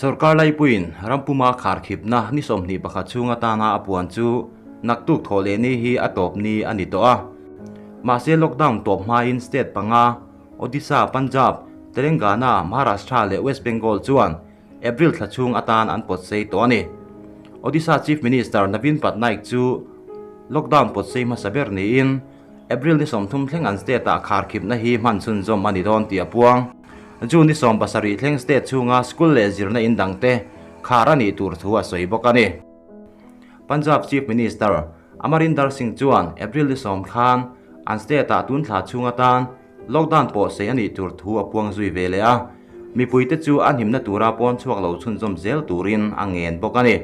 Sorkar laipuiin rampuma kharkhipna ni 21 chhung atana a puan chu naktuk thawhlehni hi a tawp ni a ni tawh a. Mahse lockdown tawp hmain state panga Odisha, Punjab, Telangana, Maharashtra leh West Bengal chuan April thla chhung atan an pawt sei tawh a ni. Odisha Chief Minister Naveen Patnaik chu lockdown pawt sei hmasa ber niin April ni 30 thleng an state ah kharkhipna hi hman chhunzawm a ni dawn tih a puang. June ni 70 thleng state chhunga school leh zirna in dangte khar a nih tur thu a sawi bawk a ni. Punjab Chief Minister Amarinder Singh chuan April ni 10 khan an state ah tun thla chhung atan lockdown pawh sei a nih tur thu a puang zui ve leh a. Mipuite chu an himna tura pawn chhuak lo chhunzawm zel turin a ngen bawk a ni.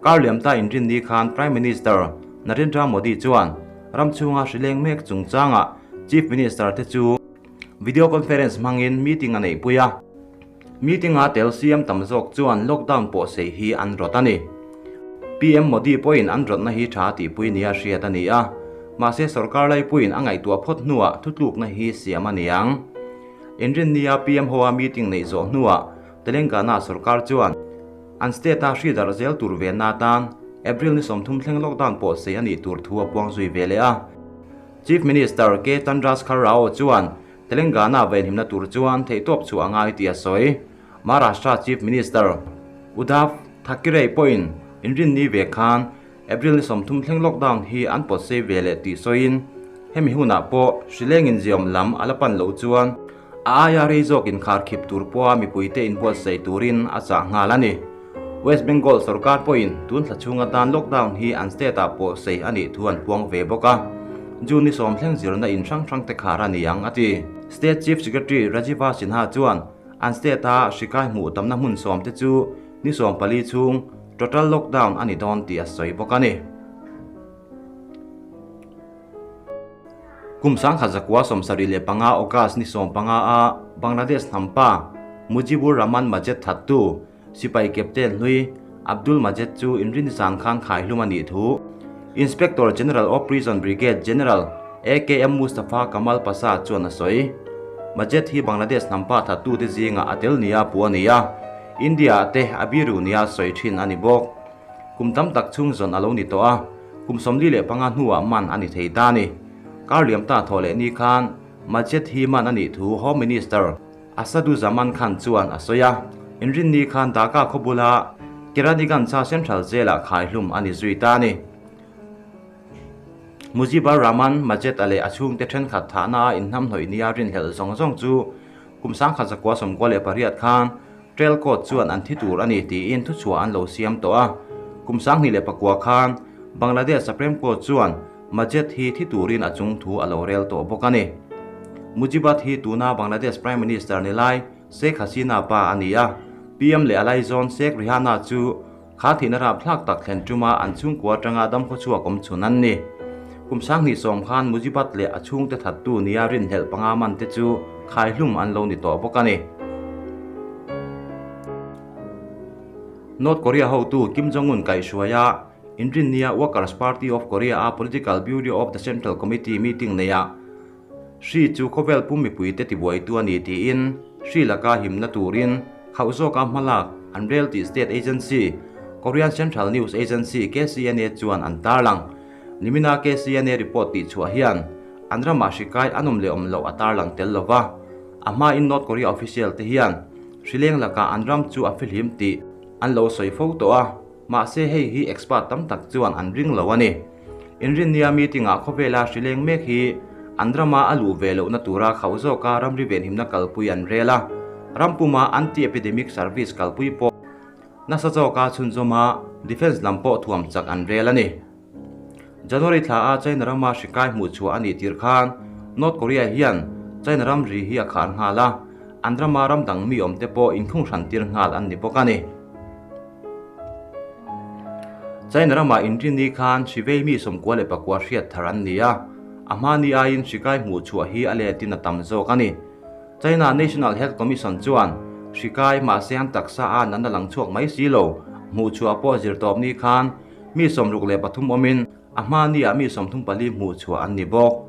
Kar liam ta inrin ni khan Prime Minister Narendra Modi chuan ram chhunga hrileng mek chungchanga Chief Minister te chu video conference hmangin meeting a nei pui a. Meeting a tel CM tam zawk chuan lockdown pawh sei hi an rawt a ni. PM Modi pawhin an rawtna hi tha tihpui nia hriat a ni a. Mahse sarkar laipuiin a ngaihtuah phawt hnuah thutlukna hi siam a ni ang. Inrin nia PM hoa meeting nei zawh hnuah Telangana sarkar chuan an state a hri dar zel tur ve na tan April ni 30 thleng lockdown pawh sei a nih tur thu a puang zui ve leh a. Chief Minister K Chandrasekhar Rao chuan Telangana venhimna tur chuan theihtawp chu a ngai tih a sawi. Maharashtra Chief Minister Uddhav Thackeray pawhin inrin ni ve khan April ni 30 thleng lockdown hi an pawt sei ve leh tih sawiin hemi hunah pawh hrilengin ziawm lam a la pan lo chuan a aia rei zawkin kharkhip tur pawha mipuite inbuat sei turin a chah nghal a ni. West Bengal sarkar pawhin tun thla chhung atan lockdown hi an state ah pawh sei a nih thu an puang ve bawk a. June ni 10 thleng zirna in hrang hrang te khar a ni ang a ti. State Chief Secretary Rajiva Sinha chuan an state a hrikai hmuh tamna hmun sawm te chu ni 14 chhung total lockdown a ni dawn tih a sawi bawk a ni. Kum 1975 August ni 15 a Bangladesh hnampa Mujibur Rahman Majed thattu sipai captain hlui Abdul Majed chu inrin zan khan khai hlum a nih thu Inspector General of Prison Brigade General AKM Mustafa Kamal Pasha chuan a sawi. Majed hi Bangladesh hnampa thattu te zinga a tel nia pu a ni a. India te a biru nia sawi thin a ni bawk. Kum tam tak chung zawn a lo ni tawh a. Kum 45 hnuah man a ni thei ta ni. Kar liam ta thaw leh ni khan Majed hi man a nih thu Home Minister Asadu Zaman Khan chuan a sawi a. Inrin ni khan Dhaka khawbula Keraniganj Central Jail ah khai hlum a ni zui ta ni. Mujibur Rahman Majed a leh a chhungte thenkhat thahna a inhnam hnawih nia rinhlelh zawng zawng chu kum 1998 khan Trail Court chuan an thi tur a ni tiin thuchhuah an lo siam tawh a. Kum 2009 khan Bangladesh Supreme Court chuan Majed hi thi turin a chung thu a lo rel tawh bawk a ni. Mujibat hi tuna Bangladesh Prime Minister ni lai Sheikh Hasina pa a ni a. PM leh a laizawn Sheikh Rehana chu kha thihna rap thlak tak thlen tuma an chhungkua atanga dam khawchhuak awm chhun an ni. Kum 20 khan Mujibat leh a chhungte thattu nia rinhlelh panga man te chu khai hlum an lo ni tawh bawk a ni. North Korea hotu Kim Jong-un kai hruaia inrin nia Workers Party of Korea a Political Bureau of the Central Committee meeting neia hri chu khawvel pum mipui te tibuai tu a ni tiin hri laka himna turin khauh zawka hmalak an rel tih state agency Korean Central News Agency KCNA chuan an tarlang. Nimina KCNA report tih chhuah hian an rama hrikai an awm leh awm loh a tarlang tel lova. A hma in North Korea official te hian hrileng laka an ram chu a fihlim tih an lo sawi fo tawh a. Mahse hei hi expert tam tak chuan an ring lo a ni. Inrin nia meeting ah khawvela hrileng mek hi an rama a luh ve lohna tura khauh zawka ramri venhimna kalpui an rel a. Rampuma anti-epidemic service kalpui pawh nasa zawka chhunzawma defense lam pawh thuam chak an rel a ni. January thla a China rama hrikai hmuh chhuah a nih tir khan North Korea hian China ram ri hi a khar nghal a. An rama ram dang mi awm te pawh inkhung hran tir nghal an ni bawk a ni. China rama inrin ni khan hrivei mi 99 hriat thar an ni a. A hma ni aiin hrikai hmuh chhuah hi a letin a tam zawk a ni. China National Health Commission chuan hrikai mahse an taksa a natna lang chhuak mai si lo hmuh chhuah pawh zir tawp ni khan mi 63 awmin a hma ni ah mi 34 hmuh chhuah an ni bawk.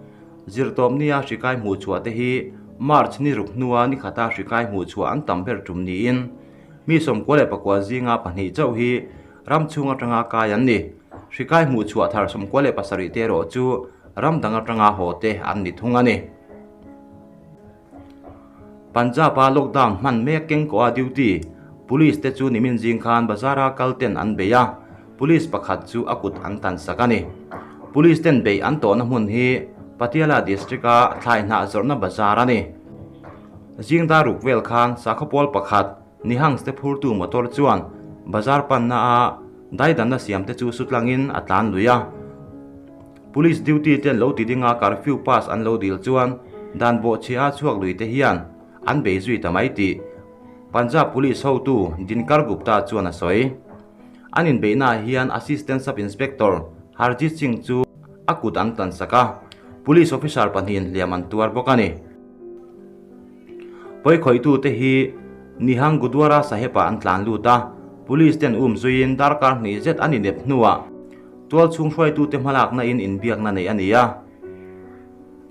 Zir tawp ni a hrikai hmuh chhuah te hi March ni ruk hnua ni khata hrikai hmuh chhuah an tam ber tum niin. Mi 94 zinga pahnih chauh hi ram chhung atanga kai an ni. Hri kai hmuh chhuah thar 97 te erawh chu ram dang atanga haw te an ni thung a ni. Punjab-a lockdown hman mek keng kawha duty Police te chu nimin zing khan bazar-a kal ten an bei a, Police pakhat chu a kut an tan sak a ni. Police ten beih an tawhna hmun hi Patiala district-a thlai hnah zawrhna bazar a ni. Zing dar ruk vel khan sakhaw pawl pakhat Nihangs te phurtu motor chuan bazar panna a daidanna siam te chu sutlangin a tlan lui a. Police duty ten lo ti dinga curfew pass an lo dil chuan dan bawhchhia a chhuak lui te hian an bei zui ta mai tih Punjab Police hotu Dinkar Gupta chuan a sawi. An inbeihnaah hian Assistant Sub Inspector Harjit Singh chu a kut an tansak a, Police officer pahnihin hliam an tuar bawk a ni. Pawikhawitute hi Nihang Gurdwara Sahib-ah an tlan lut a, Police ten um zuiin darkar hnih zet an inep hnuah tualchhung hruaitute hmalakna in inbiakna neih a ni a.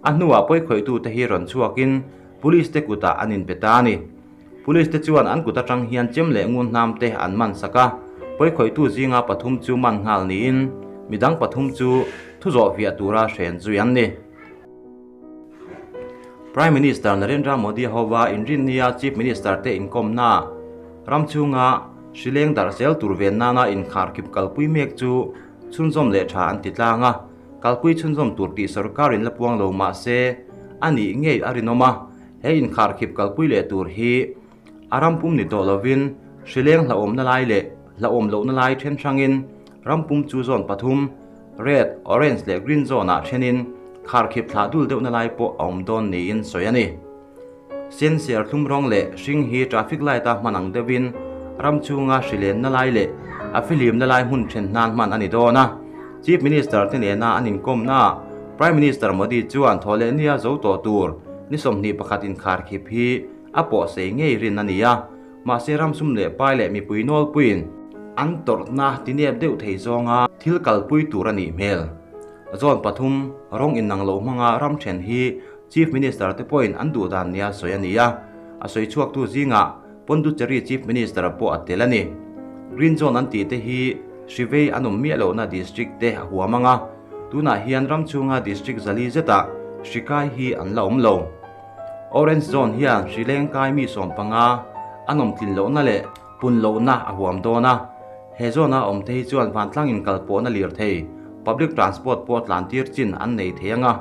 A hnuah pawikhawitute hi rawn chhuakin Police te kutah an inpe ta a ni. Police te chuan an kut atang hian chem leh ngun hnam te an man sak a, pawikhawihtu zinga pathum chu man nghal niin midang pathum chu thu zawh viah tura hren zui an ni. Prime Minister Narendra Modi hova inrinnia Chief Minister te inkawmna ram chhunga hrileng darh zel tur ven nana inkharkhip kalpui mek chu chhunzawm leh tha an ti tlang a, kalpui chhunzawm tur tih sorkarin la puang lo mah se a nih ngei a rinawm a, he inkharkhip kalpui leh tur hi a ram pum ni tawh lovin hrileng hlauhawmna lai leh hlauhawm lohna lai then hrangin ram pum chu zone pathum, Red, Orange leh Green zone ah thenin kharkhip thlah dul deuhna lai pawh a awm dawn niin sawi a ni. Sen ser thlum rawng leh hring hi traffic light a hman ang deuhin ram chhunga hrilenna lai leh a fihlimna lai hmun then hnan hman a ni dawn a. Chief Minister te nena an inkawmna ah Prime Minister Modi chuan thawhleh nia zo tawh tur ni 21 inkharkhip hi a pawhsei ngei rin a ni a. Mahse ramsum leh pai leh mipui nawlpuiin an tawrhna tinep deuh thei zawnga thil kalpui tur a nih hmel. Zone pathum rawng innang lo hmanga ram then hi Chief Minister te pawhin an duh dan nia sawi a ni a, a sawi chhuaktu zingah Pondicherry Chief Minister pawh a tel a ni. Green Zone an tih te hi Hrivei an awm miah lohna district te a huam ang a, tunah hian ram chhunga district zali zetah hri kai hi an la awm lo. Orange Zone hian hri leng kai mi 15 an awm tlin lohna leh pun lohna a huam dawn a. He zone-a awm te hi chuan vantlang inkalpawhna lirthei, public transport, pawh tlan tir chin an nei thei ang a,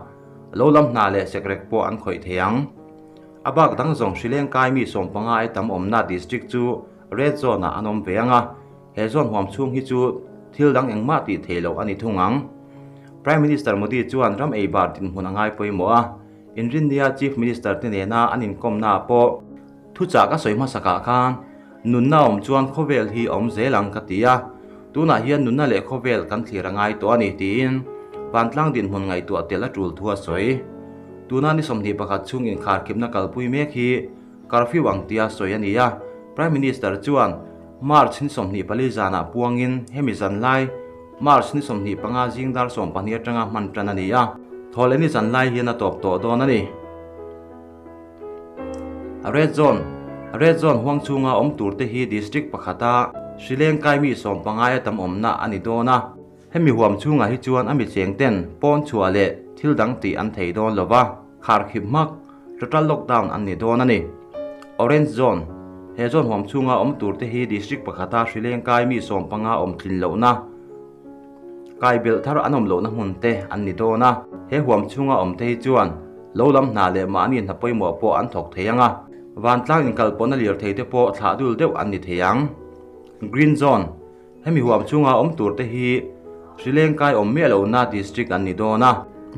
lo lam hna leh sekrek pawh an khawih thei ang. A bak dang zawng hri leng kai mi 15 ai tam awmna district chu Red Zone-ah an awm ve ang a, he zone huam chhung hi chu thil dang engmah tih theih loh a ni thung ang. Prime Minister Modi chuan ram ei bar dinhmun a ngai pawimawh a. Inrinnia Chief Minister te nena an inkawmna ah pawh thuchah ka sawi hmasakah khan nunna awm chuan khawvel hi a awm zel ang ka ti a, tunah hian nunna leh khawvel kan thlir a ngai tawh a ni tiin vantlang dinhmun ngaihtuah tel a tul thu a sawi. Tuna ni 21 chhung inkharkhipna kalpui mek hi curfew ang tia sawi a ni a, Prime Minister chuan March ni 24 zanah puangin hemi zan lai March ni 25 zing dar 12 atanga hman tan a ni a, thawhlehni zan lai hian a tawp tawh dawn a ni. Red Zone, Red Zone huang chhunga awm tur te hi District pakhata hri leng kai mi 15 a tam awmna a ni dawn a, hemi huam chhungah hi chuan a mi cheng ten pawn chhuah leh thil dang tih an thei dawn lo va, kharkhip hmak, total lockdown, an ni dawn a ni. Orange Zone, He zone huam chhunga awm tur te hi District pakhata hri leng kai mi 15 awm tlin lohna, kai belh thar an awm lohna hmun te an ni dawn a, he huam chhunga awm te hi chuan lo lam hna leh mahni hna pawimawh pawh an thawk thei ang a, vantlang inkalpawhna lirthei te pawh thlah dul deuh an ni thei ang. Green Zone, Hemi huam chhunga awm tur te hi hri leng kai awm miah lohna district an ni dawn a,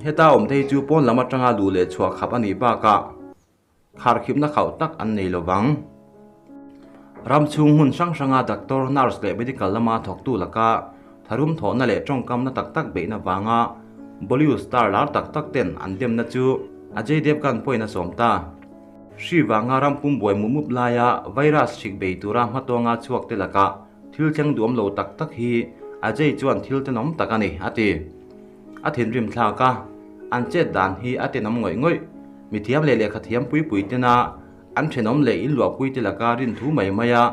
heta awm te hi chu pawn lam atanga luh leh chhuah khap a nih bakah kharkhipna khauh tak an nei lo vang. Ram chhung hmun hrang hranga doctor, nurse leh medical lama thawktu laka tharum thawhna leh tawngkamna tak tak beihna vanga Bollywood star lar tak tak ten an demna chu Ajay Devgan pawhin a sawm ta. Hri vanga ram pum buai mup mup laia virus hrik bei tura hmatawnga chhuak te lakah thil thleng duam lo tak tak hi Ajay chuan thil tenawm tak a ni, a ti. A thinrim thlak a, an chet dan hi a tenawm ngawih ngawih. Mithiam leh lehkhathiam pui pui tena an thenawm leh inluahpui te laka rin thu mai maia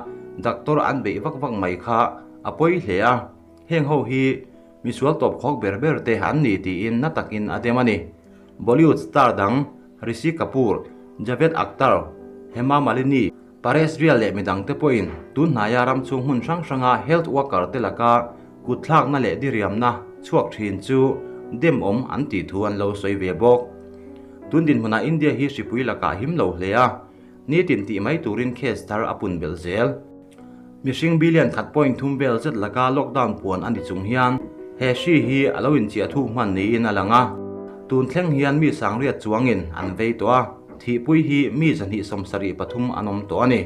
Doctor an beih vak vak mai kha a pawi hle a, heng ho hi misual tawp khawk ber ber te an ni tiin na takin a dem a ni. Bollywood star dang Rishi Kapoor, Javed Akhtar, Hema Malini, Paresh Rial leh midang te pawhin tun hnaia ram chhung hmun hrang hranga health worker te laka kutthlakna leh diriamna chhuak thin chu dem awm an tih thu an lo sawi ve bawk. Tun dinhmunah India hi hripui lakah him lo hle a, nitin tih mai turin case thar a pun belh zel. Mihring billion khat point thum vel zet laka lockdown puan a ni chung hian he hri hi a lo inchiah thuk hman niin a lang a, tun thleng hian mi sangriat chuangin an vei tawh a, thihpui hi mi 273 an awm tawh a ni.